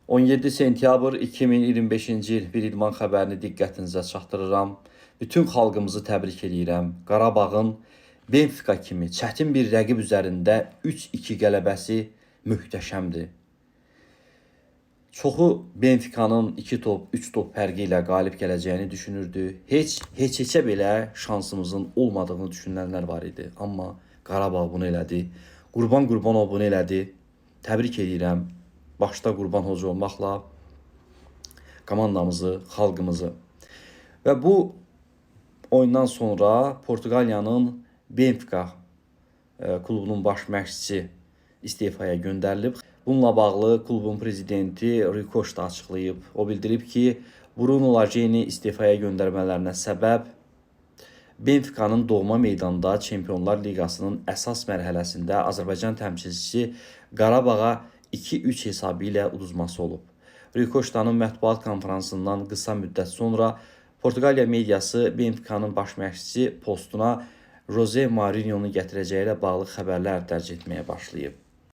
17 sentyabr 2025-ci il bir idman xəbərini diqqətinizə çatdırıram. Bütün xalqımızı təbrik eləyirəm. Qarabağın Benfica kimi çətin bir rəqib üzərində 3-2 qələbəsi möhtəşəmdir. Çoxu Benfica'nın 2 top, 3 top fərqi ilə qalib gələcəyini düşünürdü. Heç heç-heçə belə şansımızın olmadığını düşünənlər var idi. Amma Qarabağ bunu elədi. Qurban Qurbanov bunu elədi. Təbrik edirəm. Başda Qurban Hoca olmaqla komandamızı, xalqımızı. Və bu oyundan sonra Portuqaliyanın Benfica klubunun baş məşqçisi istefaya göndərilib. Bununla bağlı klubun prezidenti Rui Costa açıqlayıb. O bildirib ki, Bruno Lage-ni istefaya göndərmələrinə səbəb Benfica'nın doğma meydanda Çempionlar Liqasının əsas mərhələsində Azərbaycan təmsilçisi Qarabağa 2-3 hesabı ilə uduzması olub. Rui Costa'nın mətbuat konfransından qısa müddət sonra Portuqaliya mediası Benfica'nın baş məşqçisi postuna Jose Mourinho-nu gətirəcəyi ilə bağlı xəbərlər dərc etməyə başlayıb.